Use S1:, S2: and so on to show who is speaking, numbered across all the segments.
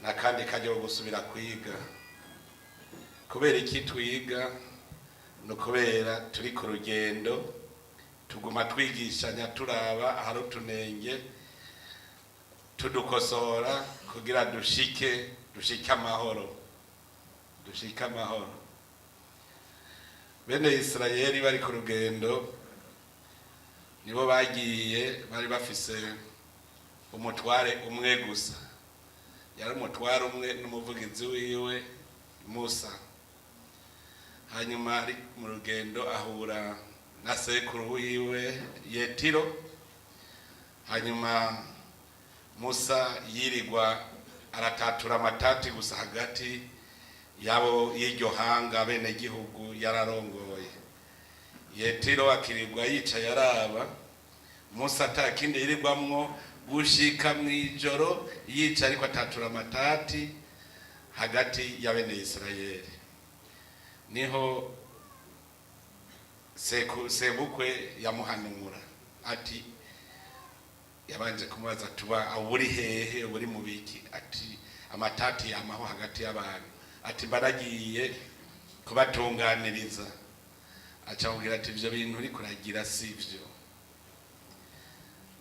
S1: N'akandi karyo ko gusubira kwiga. Kubera iki twiga? Ni ukubera turi ku rugendo, tuguma twigishanya, turaba ahari utunenge tudukosora kugira dushike amahoro, dushike amahoro. Bene Isirayeli bari ku rugendo, nibo bagiye bari bafise umutware umwe gusa. Yari umutware umwe n'umuvugizi wiwe Musa. Hanyuma ari mu rugendo ahura na sekuru wiwe Yetiro. Hanyuma Musa yirirwa aratatura amatati gusa hagati yabo y'iryo hanga, bene gihugu yararongoye. Yetiro akirirwa yicaye araba Musa, atakindi yirirwamwo gushika mw'ijoro, yicaye ariko atatura amatati hagati ya bene Isirayeli. Niho sebukwe yamuhanura ati, yabanje kumubaza, tuba uri hehe, uri mu biki? Ati amatati yamaho hagati y'abantu. Ati mbaragiye kubatunganiriza. Aca amubwira ati ivyo bintu uri kuragira sivyo.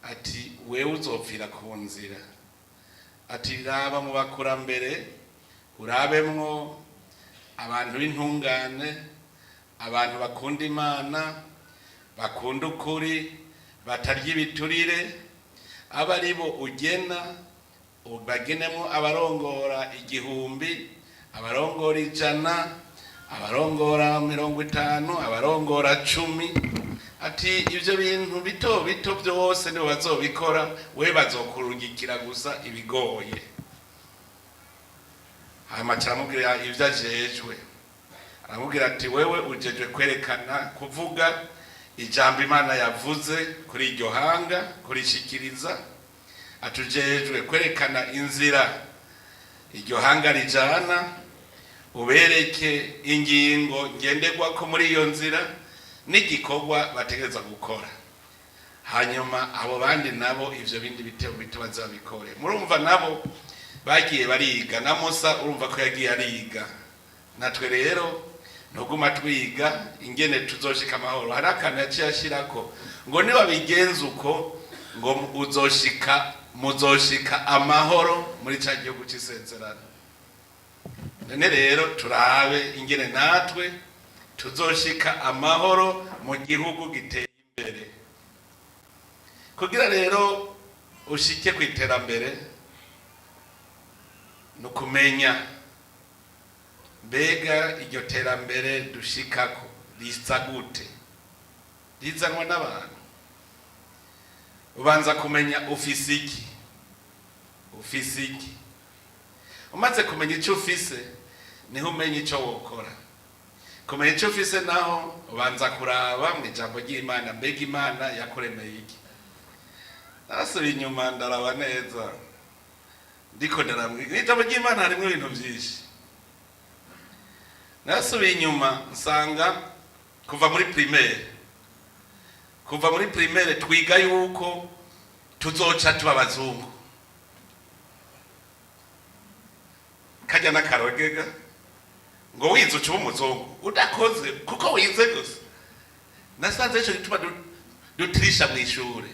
S1: Ati wewe uzopfira ku nzira. Ati raba mu bakurambere, urabemwo abantu b'intungane, abantu bakunda Imana, bakunda ukuri, batarya ibiturire, aba ari bo ugena, bagenemo abarongora 1000, abarongora 100, abarongora 50, abarongora 10. Ati ibyo bintu bito bito byose nibo bazobikora, we bazokurungikira gusa ibigoye. Hanyuma aramubwira ibyo ajejwe. Aramubwira ati wewe ujejwe kwerekana, kuvuga ijambo Imana yavuze kuri iryo hanga, kurishikiriza. Atujejwe kwerekana inzira iryo hanga rijana, ubereke ingingo ngenderwako muri iyo nzira n'igikorwa bategereza gukora. Hanyuma abo bandi nabo ivyo bindi bitebo bito bazabikore. Murumva nabo bagiye bariga, na Musa urumva ko yagiye ariga. Natwe rero ntuguma twiga ingene tuzoshika amahoro. Hari akantu yaciye ashirako ngo nibabigenza uko, ngo uzoshika, muzoshika amahoro muri ca gihugu c'isezerano. None rero turabe ingene natwe tuzoshika amahoro mu gihugu giteye imbere. Kugira rero ushike ku iterambere ni ukumenya mbega iryo terambere dushikako riza gute, rizanwa n'abantu. Ubanza kumenya ufise iki, ufise iki. Umaze kumenya icyo ufise, niho umenya icyo wokora. Kumenya icyo ufise naho, ubanza kuraba mu ijambo ry'Imana, mbega Imana yakuremeye iki? Narasubiye inyuma ndaraba neza, ndiko ndaramwiga mu ijambo ry'Imana harimo ibintu byinshi. Narasubiye inyuma nsanga kuva muri primaire twiga yuko tuzoca tuba abazungu. Kajya n'akarogega ngo wize uca uba umuzungu udakoze, kuko wize gusa. Nasanze ico gituma dutirisha mu ishure.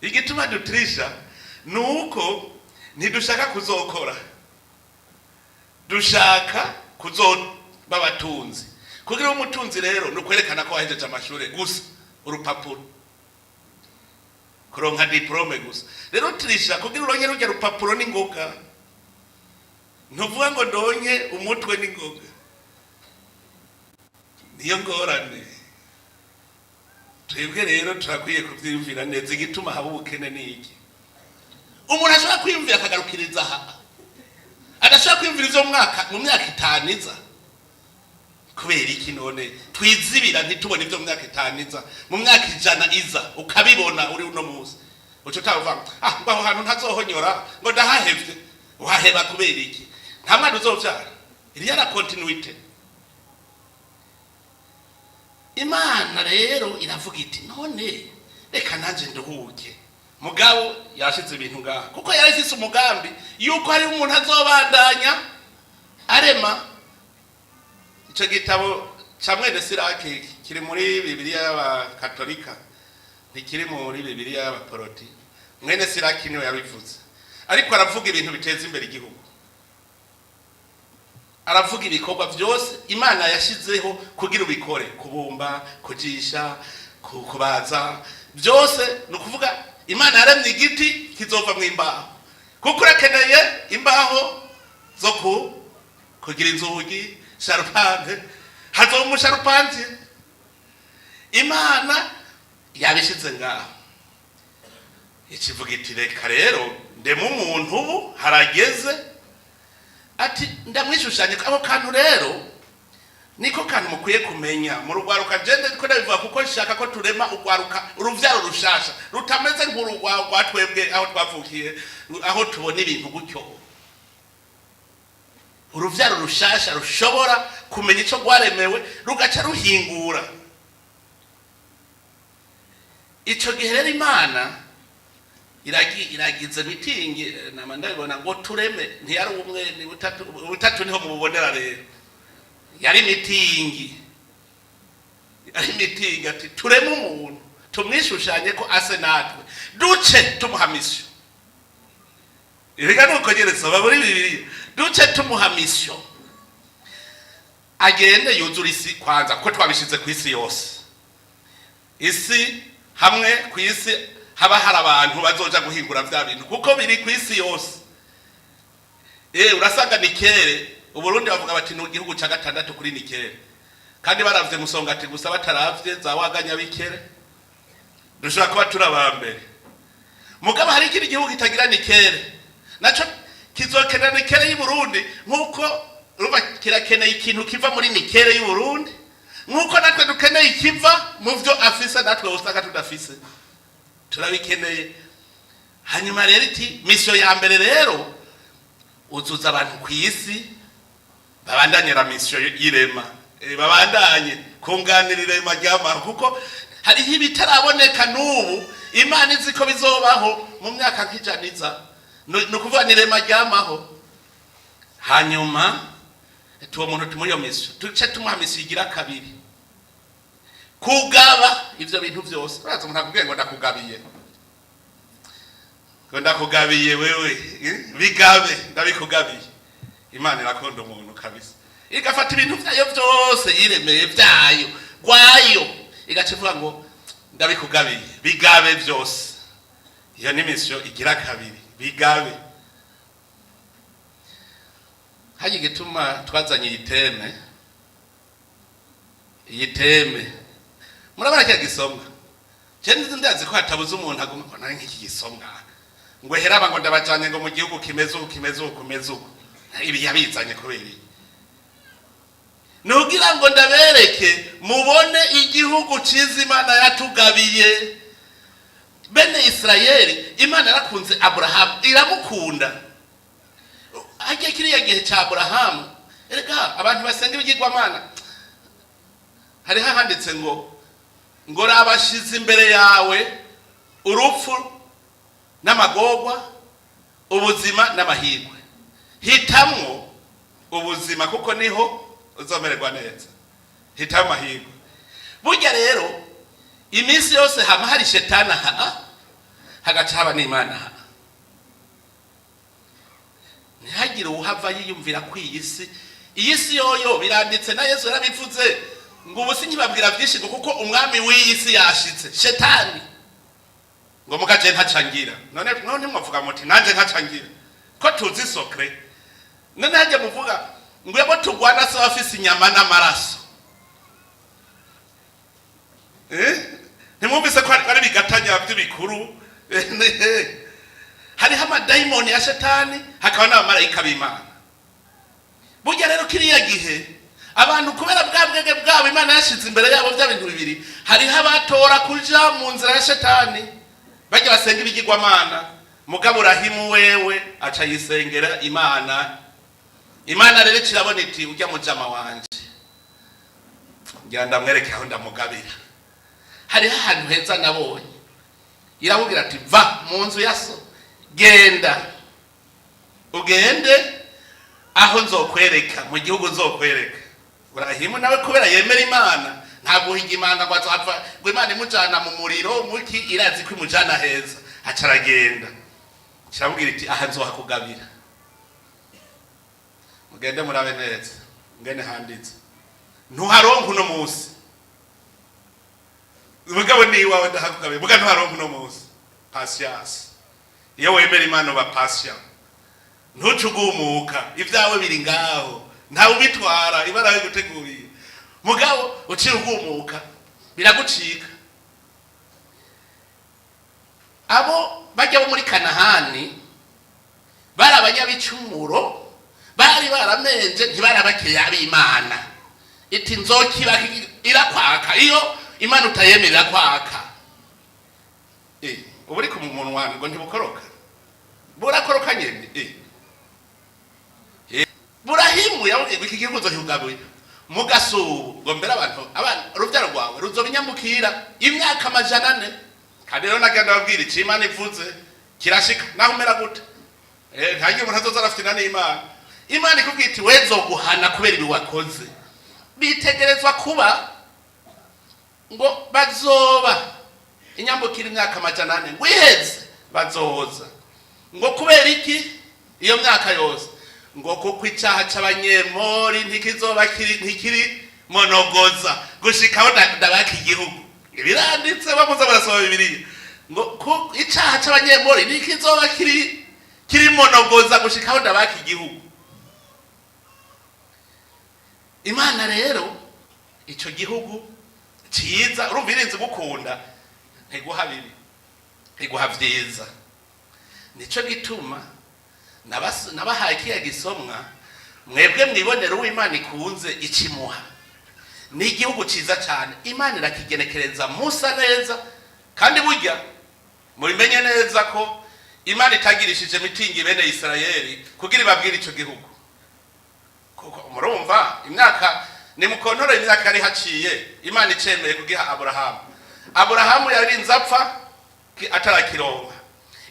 S1: Igituma dutirisha ni uko ntidushaka kuzokora, dushaka kuzoba abatunzi. Kugira ube umutunzi rero ni ukwerekana ko wahejeje amashure gusa, urupapuro, kuronka diplôme gusa. Rero utirisha kugira uronke rurya rupapuro n'ingoga. Ntuvuga ngo ndonke umutwe n'ingoga, niyo ngorane. Twebwe rero turakwiye kuvyiyumvira neza. Igituma haba ubukene ni iki? Umuntu ashobora kwiyumvira akagarukiriza aha, adashobora kwiyumvira ivyo mu myaka 5 iza. Kubera iki none twizibira ntitubone ivyo mu myaka 5 iza, mu myaka 100 iza? Ukabibona uri uno munsi, uca utavuga ah ngo aho hantu ntazohonyora, ngo ndahahevye. Uhaheba kubera iki? Nta mwana uzovyara. Iriya la continuité. Imana rero iravuga iti none reka nanje nduhuke. Mugabo yashize ibintu ngaha kuko yari afise umugambi yuko hari umuntu azobandanya arema. Ico gitabo ca mwene Siraki kiri muri Bibiliya y'Abakatolika, ntikiri muri Bibiliya y'Abaporoti. Mwene Siraki niwe yabivuze, ariko aravuga ibintu biteza imbere igihugu, aravuga ibikorwa byose Imana yashyizeho kugira ubikore: kubumba, kujisha, kubaza, byose. Ni ukuvuga Imana yaremye igiti kizova mu imbaho, kuko urakeneye imbaho zo kugira inzugi, charpente, hazoba umu charpentier. Imana yabishyize ngaho, ikivuga iti: "Reka rero ndeme umuntu, ubu harageze." Ati: "Ndamwishushanya." Ako kantu rero niko kantu mukwiye kumenya mu rugwaruka. Jende ko ndabivuga kuko nshaka ko turema urwaruka, uruvyaro rushasha rutameze nk'urugwa rwa twebwe, aho twavukiye, aho tubona ibintu gutyo. Uruvyaro rushasha rushobora kumenya ico rwaremewe, rugaca ruhingura. Ico gihe rero Imana iragize mitingi, nama ndabibona ngo tureme. Ntiyari umwe, ni butatu. Butatu niho mububonera rero. Yari mitingi, yari mitingi. Ati: "Tureme umuntu, tumwishushanye ko ase natwe, duce tumuha mission." Ibiga nuko nyene soma muri Bibiliya. Duce tumuha mission, agende yuzure isi kwanza, kuko twabishize ku isi yose. Isi hamwe ku isi haba hari abantu bazoja guhingura vya bintu, kuko biri ku isi yose. Urasanga nickel, Uburundi bavuga bati ni igihugu ca gatandatu kuri nickel, kandi baravye Musongati gusa, bataravye za Waganya bikere, dushobora kuba turi aba mbere. Mugabo hari ikindi gihugu kitagira nickel, naco kizokenera nickel y'u Burundi, nk'uko urumva kirakeneye ikintu kiva muri nickel y'u Burundi, nk'uko natwe dukeneye ikiva mu vyo afise, natwe usanga tudafise, turabikeneye. Hanyuma rero iti: "Mission ya mbere rero, uzuza abantu ku isi, babandanye la mission y'irema, babandanye kunganira irema ry'amaho, kuko hariho ibitaraboneka n'ubu Imana izi ko bizobaho mu myaka nk'ijana iza." Ni ukuvuga ni irema ry'amaho. Hanyuma tuwo muntu tumuha iyo mission, duce tumuha mission igira kabiri: kugaba ivyo bintu vyose. Uraza umuntu akubwiye ngo ndakugabiye, ngo ndakugabiye wewe, bigabe, ndabikugabiye. Imana irakunda umuntu kabisa, igafata ibintu vyayo vyose yiremeye, vyayo rwayo, igaca ivuga ngo ndabikugabiye, bigabe vyose. Iyo ni mission igira kabiri, bigabe. Hajya igituma twazanye iyi thème, iyi thème murabona kiriya gisomwa. Je ndazi ko hatabuze umuntu aguma ngo nari nk'iki gisomwa, ngo heraba, ngo ndabajanye ngo mu gihugu kimeze uku, kimeze uku, kimeze uku. Ibi yabizanye kubera iki? Nugira ngo ndabereke, mubone igihugu ciza Imana yatugabiye bene Isirayeli. Imana yarakunze Aburahamu, iramukunda. Hajya kiriya gihe cya Aburahamu, erega abantu basenga ibigirwamana, hariho ahanditse ngo rabashize imbere yawe urupfu n'amagorwa, ubuzima n'amahirwe, hitamwo ubuzima kuko niho uzomererwa neza, hitamo amahirwe. Burya rero iminsi yose hama hari shetani aha, hagaca haba n'Imana aha. Ntihagire uwuhava yiyumvira ko iyi si, iyi si yoyo biranditse, na Yesu yarabivuze ngo ubu sinkibabwira byinshi, ngo kuko umwami w'iyi si yashitse, shetani, ngo mugaje ntacangira. None mwavuga muti nanje ntacangira, ko tuzi secret. None hajya muvuga ngo yabo tugwana se bafise inyama n'amaraso, eh? Ntimwumvise ko ari bigatanya by'ibikuru? Hariho amadayimoni ya shetani, hakaba n'abamarayika b'Imana. Burya rero kiriya gihe abantu, kubera bwa bwenge bwabo Imana yashize imbere yabo bya bintu bibiri, hariho abatora kuja mu nzira ya shetani, bajya basenga ibigirwamana. Mugabo Rahimu wewe aca yisengera Imana. Imana rero kirabona iti: "Ujya mujama wanje, ngira ndamwereke aho ndamugabira. Hariho ahantu heza nabonye." Iramubwira ati: "Va mu nzu ya so, genda ugende aho nzokwereka, mu gihugu nzokwereka." Burahimu nawe kubera yemera Imana, nta guhiga Imana ngo azapfa ngo Imana imujana mu muriro muki, irazi ko imujana heza. Aca aragenda, kiramubwira iti: "Aha nzohakugabira." Mugende murabe neza ngene handitse, ntuharonka uno munsi, mugabo ni iwawe, ndahakugabira, muga ntuharonka uno munsi. Patience. Iyo wemera Imana uba patient, ntucugumuka. Ibyawe biri ngaho, ntawe ubitwara, Imana biguteguriye. Mugabo uciye ugumuka, biragucika. Abo bajya bo muri Kanahani bari abanyabicumuro, bari baramenje, ntibari abakiriya b'Imana. Iti: "Nzokiba." Irakwaka. Iyo Imana utayemerera kwaka, uba uri ku munwa ngo ntibukoroka, burakoroka nyene. Burahimu yababwiye ngo iki gihugu nzokikugabuye mu gasubu, ngo mbere abantu, abana, urubyaro rwawe ruzoba inyambukira imyaka 400. Kandi rero nagenda babwira icyo Imana ivuze kirashika, naho umera gute. Ntagiye umuntu azoza arafite n'Imana. Imana ikubwira iti: "We nzoguhana kubera ibi wakoze." Bitegerezwa kuba ngo bazoba inyambukira imyaka 400, ngo iheze bazoza. Ngo kubera iki iyo myaka yose? Ngo kuko icyaha c'Abanyemori ntikizoba kiri, ntikiri monogoza gushikaho ndabaka igihugu. Biranditse, bamuza barasoma Bibiliya, ngo icyaha c'Abanyemori ntikizoba kiri monogoza gushikaho ndabaka igihugu. Imana rero ico gihugu ciza, urumva irinze gukunda, ntiguha bibi, iguha vyiza. Nico gituma nabahaye kiya gisomwa, mwebwe mwibonera uwo Imana ikunze ikimuha. Ni igihugu ciza cyane, Imana irakigenekereza musa neza. Kandi burya mubimenye neza ko Imana itagirishije mitingi bene Isirayeli kugira ibabwire ico gihugu, kuko murumva imyaka, nimukontore imyaka yari haciye Imana icemeye kugiha Aburahamu. Aburahamu yarinze apfa atarakironka,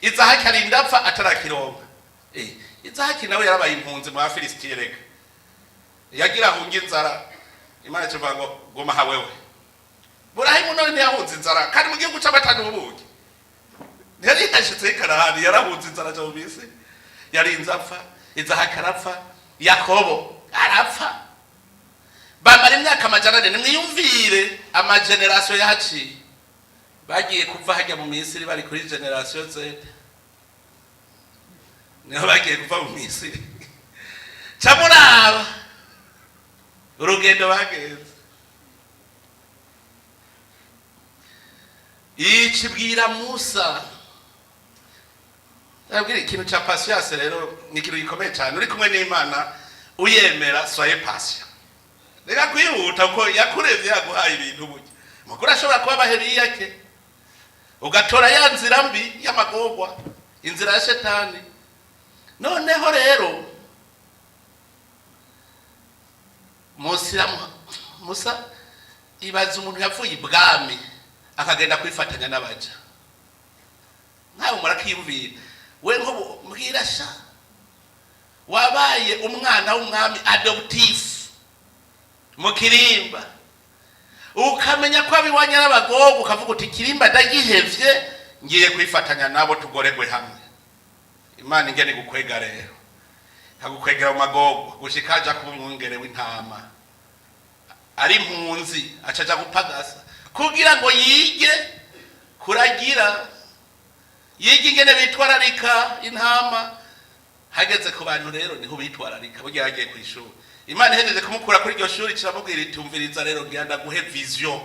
S1: Izahaki arinda apfa atarakironka. Izahaki nawe yarabaye impunzi mu Bafilisitiya. Reka yagira ahunge inzara, Imana ikivuga ngo: "Guma ha wewe." Burahimu none ntiyahunze inzara kandi mu gihugu c'amata n'ubuki? Ntiyari yashitse i Kanahani, yarahunze inzara aja mu Misiri. Yarinze apfa, Izahaki arapfa, Yakobo arapfa, bamara imyaka 400. Nimwiyumvire ama générations yahaciye. Bagiye kuva hajya mu Misiri bari kuri génération Z, niho bagiye kuva mu Misiri. Ca muraba urugendo bagenze. Ikibwira Musa, abwira ikintu cya patience. Rero ni ikintu gikomeye cyane. Uri kumwe n'Imana uyemera, soyez patient, reka kwihuta, kuko yakurevye, yaguhaye ibintu. Burya mukuru ashobora kuba abaheriyake, ugatora ya nzira mbi y'amagorwa, inzira ya shetani. Noneho rero Musa, ibaza umuntu yavuye ibwami akagenda kwifatanya n'abaja. Nkawe murakiyumvira, we nko mbwira sha, wabaye umwana w'umwami adoptif mu kirimba, ukamenya ko abiwanya n'abagogo, ukavuga uti: "Kirimba ndagihevye, ngiye kwifatanya nabo, tugoregwe hamwe." Imana ingene igukwega rero, ikagukwegera mu magogo gushika aja kuba umwungere w'intama, ari impunzi, aca aja gupagasa kugira ngo yige kuragira, yige ingene bitwararika intama. Hageze ku bantu rero niho bitwararika. Burya yagiye ku ishuri, Imana ihejeje kumukura kuri iryo shuri, kiramubwira iti: "Umviriza rero, ngira ndaguhe vision.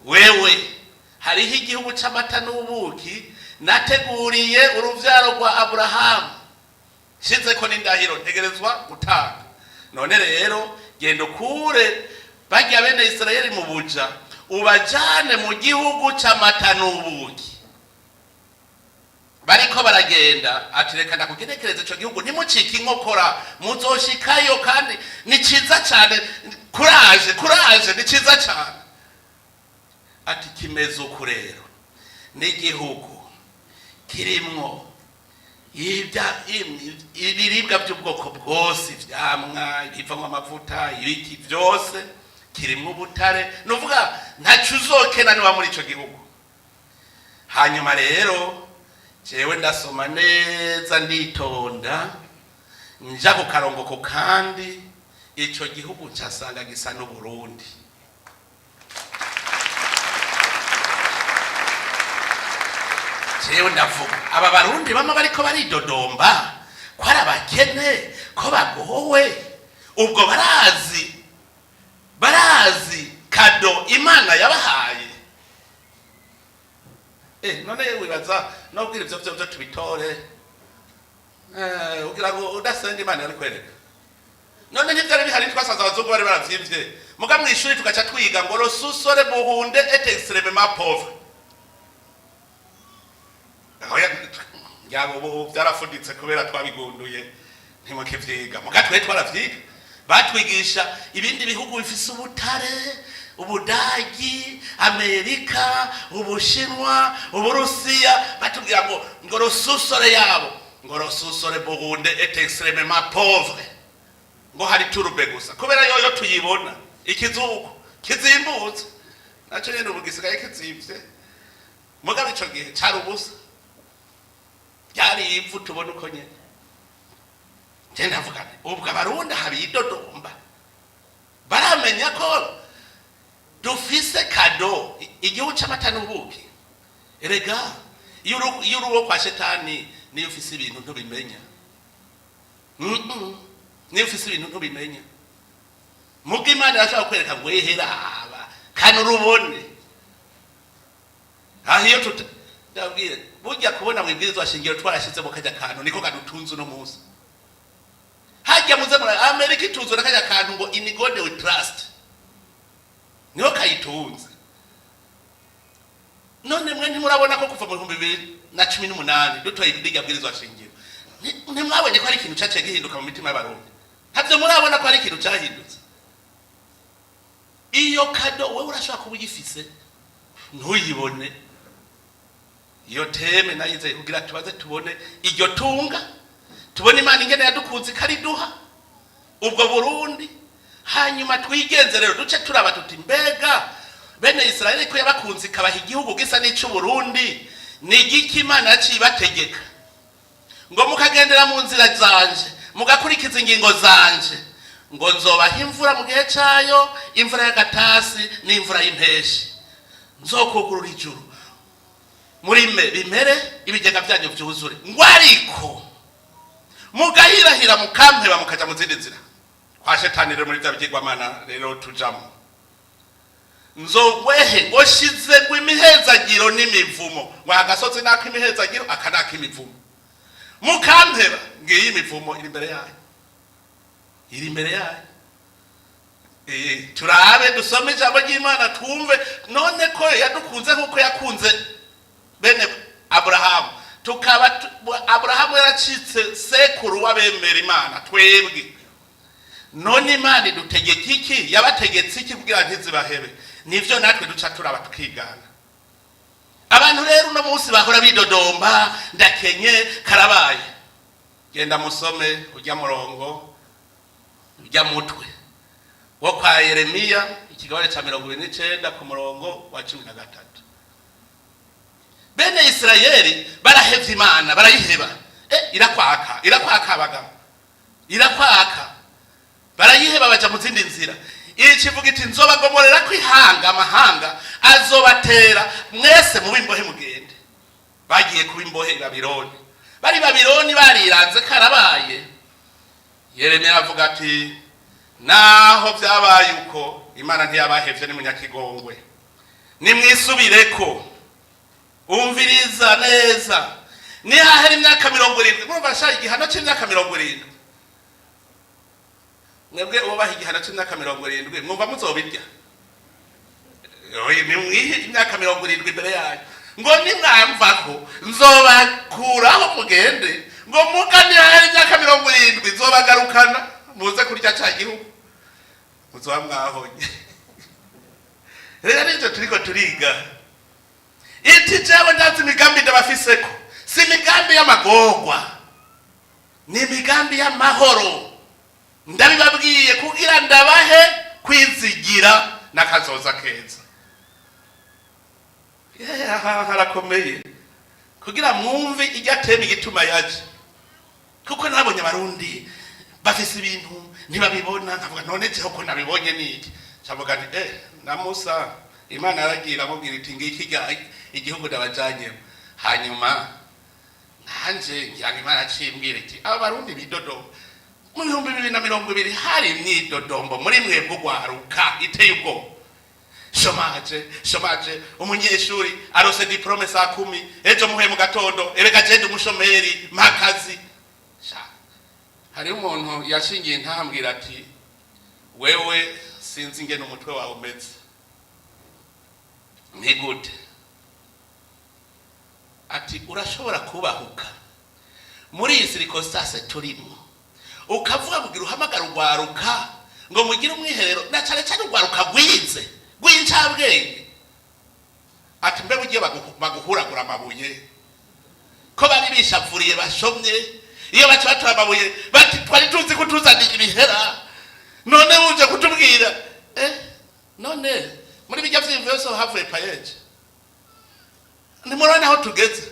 S1: Wewe hariho igihugu c'amata n'ubuki nateguriye uruvyaro rwa Aburahamu, nshizeko n'indahiro, ntegerezwa gutanga. None rero genda ukure barya bene Isirayeli mu buja, ubajane mu gihugu c'amata n'ubuki." Bariko baragenda, ati: "Reka ndakugenekereza ico gihugu, ntimucike inkokora, muzoshikayo kandi ni ciza cane. Kuraje, kuraje, ni ciza cane." Ati kimeze uku rero, n'igihugu kirimwo ibiribwa by'ubwoko bwose, ivyamwa, ibivamwo amavuta, ibiki byose, kirimwo ubutare, nuvuga ntaco uzokena niba muri ico gihugu. Hanyuma rero jewe ndasoma neza, nditonda, nja ku karongoko, kandi ico gihugu ncasanga gisa n'Uburundi. Jewe ndavuga, aba Barundi bama bariko baridodomba ko ari abakene, ko bagowe, ubwo barazi cadeau Imana yabahaye? None wibaza nobwira ivyo vyo tubitore, ugira ngo udasenga Imana yari kwereka? None ntivyari bihari? Twasanze abazungu bari baravyivye, muga mw'ishuri tugaca twiga ngo le sous-sol burundais est extrêmement pauvre. Oya, ngira ubu byarafuditse kubera twabigunduye, ntimukivyiga, muga twe twaravyiga. Batwigisha ibindi bihugu bifise ubutare, Ubudagi, Amerika, Ubushinwa, Uburusiya, batubwira ngo le sous-sol yabo, ngo le sous-sol burundais est extrêmement pauvre, ngo hari tourbe gusa. Kubera yoyo tuyibona ikizuko kizimbutse, naco nyene ubu gisigaye kizimvye, mugabo ico gihe cari ubusa, ryari ivu tubona uko nyene. Je ndavuga nti ubwo Abarundi habidodomba baramenya ko dufise cadeau, igihugu c'amata n'ubuki. Erega iyo uri uwo kwa shetani, niyo ufise ibintu ntubimenya. Niyo ufise ibintu ntubimenya. Muga Imana irashobora kukwereka ngo eheraba kandi urubone aho. Iyo tuta ndabwire, burya kubona mu ibwirizwa shingiro twarashyizemo kajya kantu niko kadutunze uno munsi. Hajya muze muri Amerika itunzwe na kajya kantu ngo "In God we trust", niho kayitunze. None mwe ntimurabona ko kuva mu 2018 dutoye irya bwirizwa shingiro, ntimwabonye ko hari ikintu caciye gihinduka mu mitima y'Abarundi? Ntabyo murabona ko hari ikintu cahindutse? Iyo cadeau wewe urashobora kuba uyifise ntuyibone. Iyo thème nayize kugira tubaze tubone iryo tunga, tubone Imana ingene yadukunze ikariduha ubwo Burundi. Hanyuma twigenze rero, duce turaba tuti mbega bene Israeli ko yabakunze ikabaha igihugu gisa n'ic'Uburundi, ni igiki Imana yaciye ibategeka? Ngo mukagendera mu nzira zanje, mugakurikiza ingingo zanje, ngo nzobaha imvura mu gihe cayo, imvura y'agatasi n'imvura y'impeshi, nzokugurura ijuru murime bimere, ibigega byanyu vyuzure. Ngo ariko mugahirahira mukampeba, mukaja mu zindi nzira kwa shetani, rero muri vya bigirwamana rero tujamo, nzowehe ngo shize ngo imihezagiro n'imivumo, ngo agasozi nako imihezagiro, aka nako imivumo. Mukampeba, ngiyi imivumo iri imbere yayo, iri imbere yayo. Turabe dusome ijambo ry'Imana twumve none ko yadukunze nk'uko yakunze bene Aburahamu, tukaba Aburahamu yaracitse sekuru w'abemera Imana twebwe. None Imana idutegeka iki? Yabategetse iki kugira ntizibahebe? Nivyo natwe duca turaba tukigana. Abantu rero uno munsi bahora bidodomba ndakenye, karabaye. Genda musome ujya murongo, ujya mutwe wo kwa Yeremiya, ikigabane ca 29 ku murongo wa 13. Bene Isirayeli barahevye Imana, barayiheba. Irakwaka, irakwaka abagabo, irakwaka. Barayiheba, baja mu zindi nzira. Ikivuga iti nzobagomorera ko ihanga, amahanga azobatera mwese mube imbohe mugende. Bagiye kuba imbohe i Babiloni. Bari Babiloni bariranze, karabaye. Yeremiya avuga ati naho vyabaye uko, Imana ntiyabahevye, ni munyakigongwe, nimwisubireko. Umviriza neza, nihahera imyaka 70, murumva sha, igihano c'imyaka 70. Mwebwe uwo baha igihano c'imyaka 70, mwumva muzobirya? Oya, nimwihe imyaka 70 imbere yanyu, ngo nimwamvako nzobakuraho mugende, ngo muga nihahera imyaka 70 nzobagarukana muze kurya ca gihugu muzoba mwahonye. Rero nivyo turiko turiga. Iti jewe ndazi imigambi ndabafiseko, si imigambi y'amagorwa, ni imigambi y'amahoro. Ndabibabwiye kugira ndabahe kwizigira n'akazoza keza. Yeee, aha harakomeye kugira mwumve irya thème igituma yaje, kuko nabonye Abarundi bafise ibintu ntibabibona. Nkavuga: "None jeho ko nabibonye niki?" Cavuga nti na Musa Imana yaragira amubwira iti: "Ngiki igihugu ndabajanyemo." Hanyuma nanje ngira ngo Imana acimbwira iti: "Aba Barundi bidodomba." Mu 2020 hari imyidodombo muri mwebwe ugwaruka iteye ubwoba. Chômage, chômage, umunyeshuri arose diplôme saa 10, ejo muhuye mu gatondo: "Erega jende umushomeri, mpa akazi." Sha, hariho umuntu yashingiye ntambwira ati: "Wewe sinzi ingene umutwe wawe umeze." Ni gute? Ati: "Urashobora kubahuka muri iyi circonstance turimo, ukavuga kugira uhamagara urwaruka ngo mugire umwiherero, na cane cane urwaruka rwize rw'incabwenge." Ati: "Mbe ugiye baguhuragura amabuye, ko bari bishavuriye bashomye, iyo baca batora amabuye bati: 'Twari tuzi ko tuzaniye ibihera, none uje kutubwira.'" None muri bijya vyimvu yose havuye PAEEJ. Ntimurabona aho tugeze?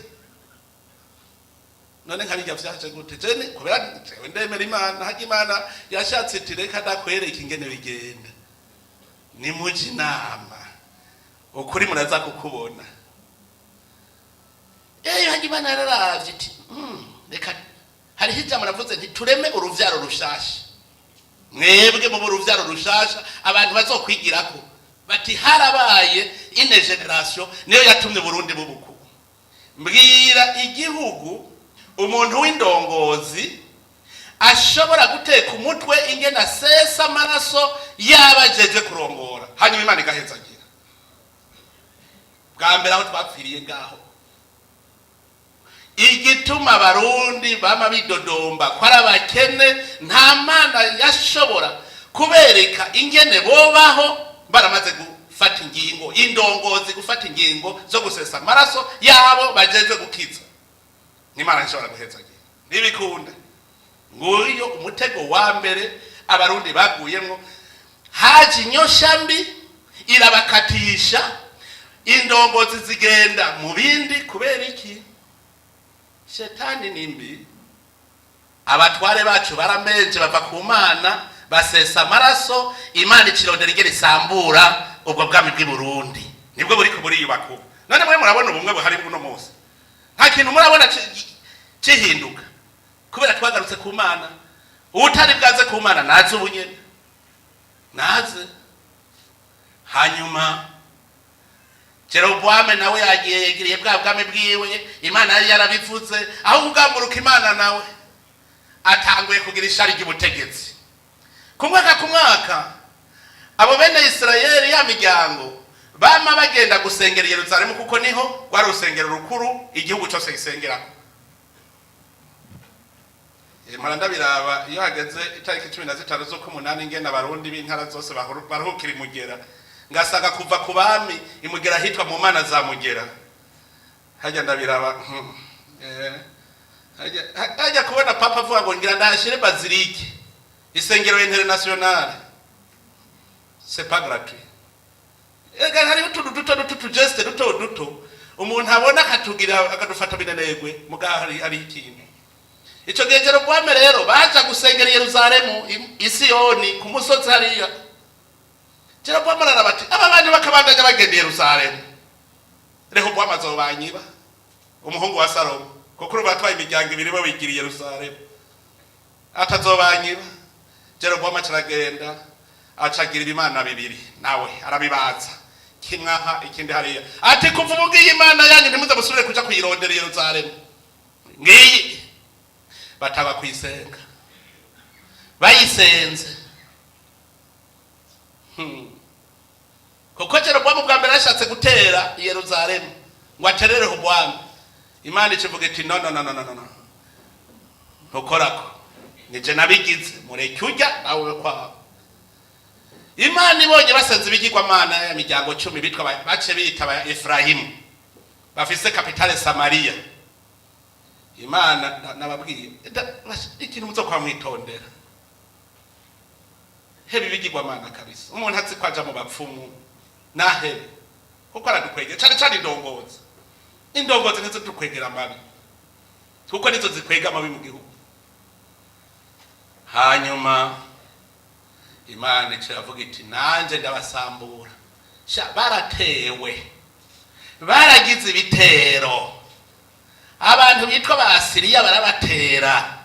S1: None nka bijya vyaje gute? Jene kubera jewe ndemera Imana, harya Imana yashatse iti: "Reka ndakwereka ingene bigenda, nimuje inama, ukuri muraza kukubona." Harya Imana yararavye iti: "Reka hariho ijambo navuze nti tureme uruvyaro rushasha, mwebwe mu uruvyaro rushasha abantu bazokwigirako bati harabaye une génération niyo yatumye Burundi bubuku." Mbwira igihugu umuntu w'indongozi ashobora guteka umutwe ingene asesa amaraso yaba ajeje kurongora, hanyuma Imana igahezagira. Bwa mbere aho twapfiriye ngaho, igituma Abarundi bama bidodomba ko ari abakene, nta Mana yashobora kubereka ingene bobaho baramaze gufata ingingo, indongozi gufata ingingo zo gusesa amaraso yabo bajejwe gukiza. N'Imana ishobora guhezagira, ntibikunda. Nguyo umutego wa mbere Abarundi baguyemwo. Haje inyosha mbi irabakatisha, indongozi zigenda mu bindi. Kubera iki? Shetani ni mbi. Abatware bacu baramenje, bava ku Mana, basesa amaraso. Imana ikirondera ingene isambura ubwo bwami bw'i Burundi, nibwo buriko buriyubaka ubu. None mwe murabona ubumwe buhari buno munsi? Nta kintu murabona cihinduka kubera twagarutse ku Mana. Utari bwaze ku Mana naze ubu nyene, naze. Hanyuma Jeroboame nawe yagiye yegereye bwa bwami bwiwe. Imana yari yarabivuze, aho kugamburuka Imana nawe atanguye kugira ishari ry'ubutegetsi. Ku mwaka ku mwaka abo bene Isirayeli, ya miryango, bama bagenda gusengera i Yerusalemu, kuko niho rwari urusengero rukuru igihugu cyose gisengerako. Mpora ndabiraba iyo hageze itariki 15 z'ukumunani, ingene Abarundi b'intara zose baruhukira imugera, ngasanga kuva ku bami imugera hitwa mu mana za Mugera. Hajya ndabiraba, hajya kubona Papa avuga ngo ngira ndahashire basilique, isengero internationale, c'est pas gratuit. Ega hariho utuntu duto duto, utugeste duto duto umuntu abona akatugira akadufata binenegwe, mugaho hari ikintu. Ico gihe Jerobowamu rero baja gusengera i Yerusalemu, i Siyoni ku musozi hariya. Jerobowamu araraba ati: "Aba bantu bakabandanya bagenda i Yerusalemu, Rehobowamu azobanyiba, umuhungu wa Salomo, kuko urumva batwaye imiryango ibiri bo bigira i Yerusalemu, atazobanyiba." Jerobowamu acaragenda acagira ibimana bibiri, nawe arabibaza, kimwe aha ikindi hariya. Ati: "Kuva ubu ngiyi Imana yanyu, ntimuze musubire kuja kuyirondera i Yerusalemu, ngiyi." Bataba kuyisenga, bayisenze. Kuko Jerobowamu bwa mbere yashatse gutera i Yerusalemu ngo aterere Rehobowamu, Imana ikivuga iti: "No, no, no, no, no, no, ntukorako, nije nabigize, mureke ujya nawe kwawe." Imana ibonye basenze ibigirwamana ya miryango 10 bitwa bace bita aba Efrahimu bafise capitale Samariya. Imana nababwiye ikintu muzo kwa mwitondera, hebe ibigirwamana kabisa. Umuntu azi ko aja mu bapfumu nahebe, kuko aradukwegera cane cane indongozi. Indongozi nizo dukwegera amabi, kuko nizo zikwega amabi mu gihugu. Hanyuma Imana ica iravuga iti: "Nanje ndabasambura." Sha, baratewe, baragize ibitero, abantu bitwa Abasiriya barabatera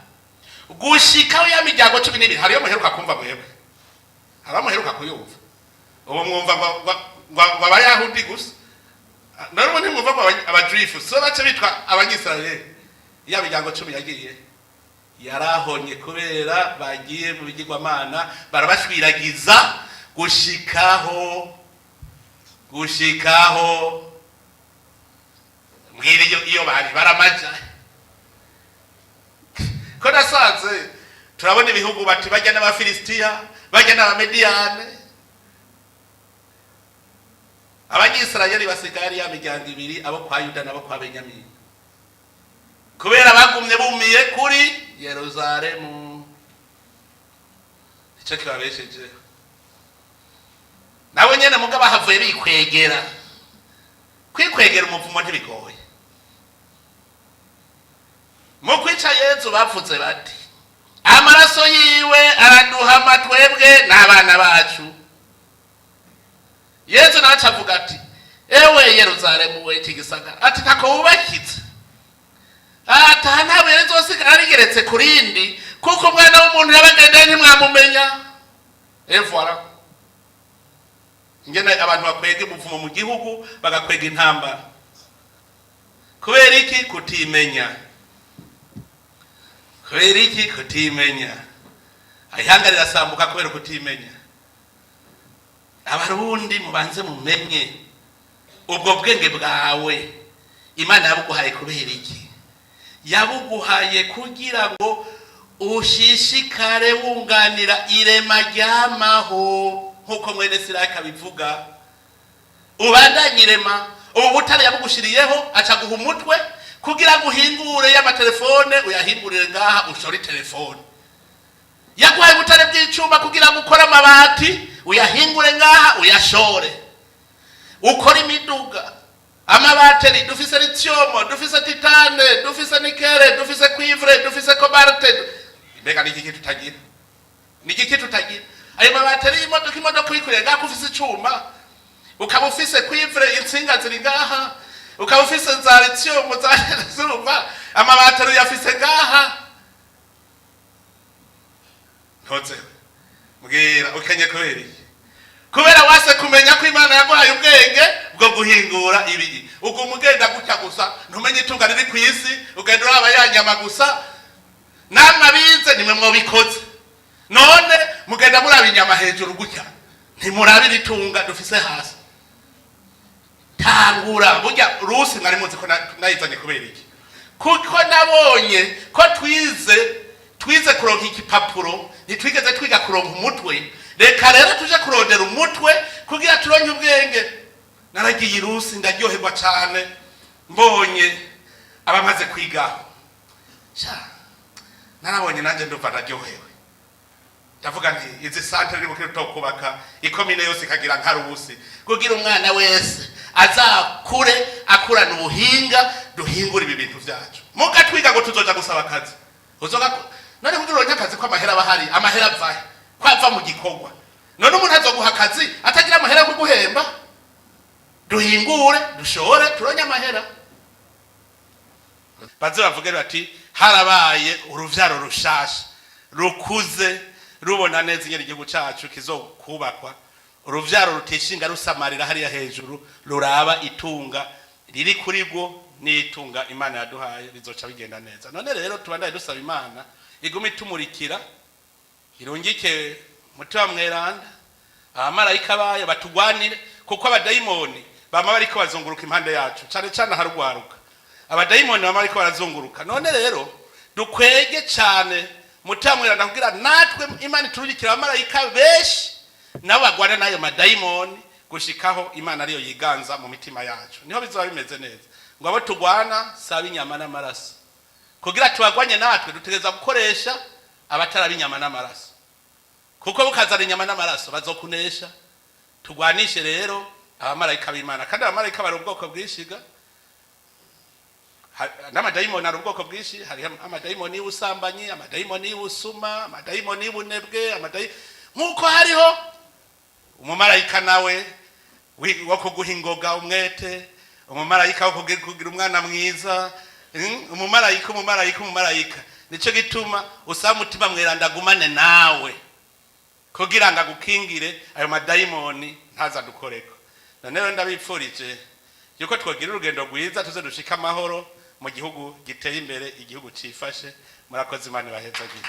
S1: gushikaho ya miryango 12. Hariyo muheruka kumva mwebwe? Hari muheruka kuyumva? Ubu mwumva ngo Abayahudi gusa, none ubu ntimwumva ngo Abajuifu so bace bitwa Abanyisirayeli? Ya miryango 10 yagiye yarahonye kubera bagiye mu bigirwamana, barabashwiragiza gushikaho mbwira iyo bari baramaja. Ko nasanze turabona ibihugu bati bajya n'Abafilisitiya, bajya n'Abamediyane, Abanyisirayeli basigaye ari ya miryango ibiri, abo kwa Yuda n'abo kwa Benyamini, kubera bagumye bumiye kuri Yeruzalemu. Icyo kibabeshejeho nabo nyene, muga bahavuye bikwegera. Kwikwegera umuvumo ntibigoye. Mu kwica Yezu bavuze bati: "Amaraso yiwe araduhama twebwe n'abana bacu." Yezu nawe acavuga ati: "Ewe Yeruzalemu we, iki gisagara," ati, "ntako wubakitse, ataha nta buye rizosigara rigeretse ku rindi, kuko Umwana w'umuntu yabagendeye ntimwamumenya." Et voilà ingene abantu bakwega umuvumo mu gihugu, bagakwega intambara. Kubera iki? Kutimenya. Kubera iki? Kutimenya. Ihanga rirasambuka kubera kutimenya. Abarundi, mubanze mumenye ubwo bwenge bwawe Imana yabuguhaye kubera iki. Yabuguhaye kugira ngo ushishikare wunganira irema ryamaho, nk'uko mwene Siraka abivuga, ubandanye irema. Ubu butare yabugushiriyeho, aca guha umutwe kugira ngo uhingure y'amatelefone, uyahingurire ngaha, ushore telefone. Yaguhaye ubutare bw'icuma kugira ngo ukore amabati, uyahingure ngaha, uyashore, ukore imiduga, amabateri. Dufise lithium, dufise titane, dufise nickel, dufise cuivre, dufise cobalt. Mbega ni iki tutagira? Ni iki tutagira? Ayo mabateri y'imodoka, imodoka uyikoreye ngaha, ufise icuma, ukaba ufise cuivre, intsinga ziri ngaha, ukaba ufise za lithium, za zurumva, amabateri uyafise ngaha. Ntozewe, mbwira, ukenye kubera iki? Kubera wase kumenya ko Imana yaguhaye ubwenge bwo guhingura ibigi. Uguma ugenda gutya gusa, ntumenye itunga riri ku isi, ugenda uraba ya nyama gusa. Namwe abize nimwe mwobikoze. None mugenda muraba inyama hejuru gutya, ntimurabira itunga dufise hasi. Tangura burya rusi. Mwari muzi ko nayizanye kubera iki? Kuko nabonye ko twize kuronka igipapuro, ntitwigeze twiga kuronka umutwe. Reka rero tuje kurondera umutwe kugira turonke ubwenge. Naragiye irusi, ndaryoherwa cane mbonye abamaze kwigaho. Sha, narabonye nanjye ndumva ndaryohewe, ndavuga nti izi centre iri bukire kubaka ikomine yose ikagira nka Rusi, kugira umwana wese azakure akurana ubuhinga, duhingura ibi bintu vyacu. Muga twiga ngo tuzoja gusaba akazi. Uzoga none kugira uronke akazi, ko amahera aba ahari? Amahera avahe ko ava mu gikorwa? None umuntu azoguha akazi atagira amahera yo kuguhemba? Duhingure, dushore, turonke amahera, baze bavuge bati harabaye uruvyaro rushasha rukuze, rubona neza ingene igihugu cacu kizokubakwa, uruvyaro rutishinga rusamarira hariya hejuru, ruraba itunga riri kuri rwo n'itunga Imana yaduhaye, bizoca bigenda neza. None rero tubandanye dusaba Imana igume itumurikira, irungike Mutima Mweranda, abamarayika bayo batugwanire, kuko abadayimoni bama bariko bazunguruka impande yacu, cane cane aharugwaruka. Abadayimoni bama bariko barazunguruka. None rero dukwege cane Mutima Mweranda kugira natwe Imana iturungikira abamarayika benshi. Nabo bagwana n'ayo madayimoni gushikaho Imana ariyo yiganza mu mitima yacu, niho bizoba bimeze neza. Ngo abo tugwana si ab'inyama n'amaraso. Kugira tubagwanye, natwe dutegereza gukoresha abatari ab'inyama n'amaraso, kuko bukazana inyama n'amaraso bazokunesha. Tugwanishe rero abamarayika b'Imana. Kandi abamarayika bari ubwoko bwishiga n'amadayimoni ari ubwoko bwinshi. Hari amadayimoni y'ubusambanyi, amadayimoni y'ubusuma, amadayimoni y'ubunebwe, nk'uko hariho umumarayika nawe wo kuguha ingoga, umwete, umumarayika wo kugira umwana mwiza, umumarayika, umumarayika, umumarayika. Nico gituma usaba Umutima Mweranda agumane nawe kugira ngo agukingire ayo madayimoni ntaza dukoreko. None rero ndabipfurije yuko twogira urugendo rwiza, tuze dushike amahoro mu gihugu giteye imbere, igihugu cifashe. Murakoze, Imana ibahezagire.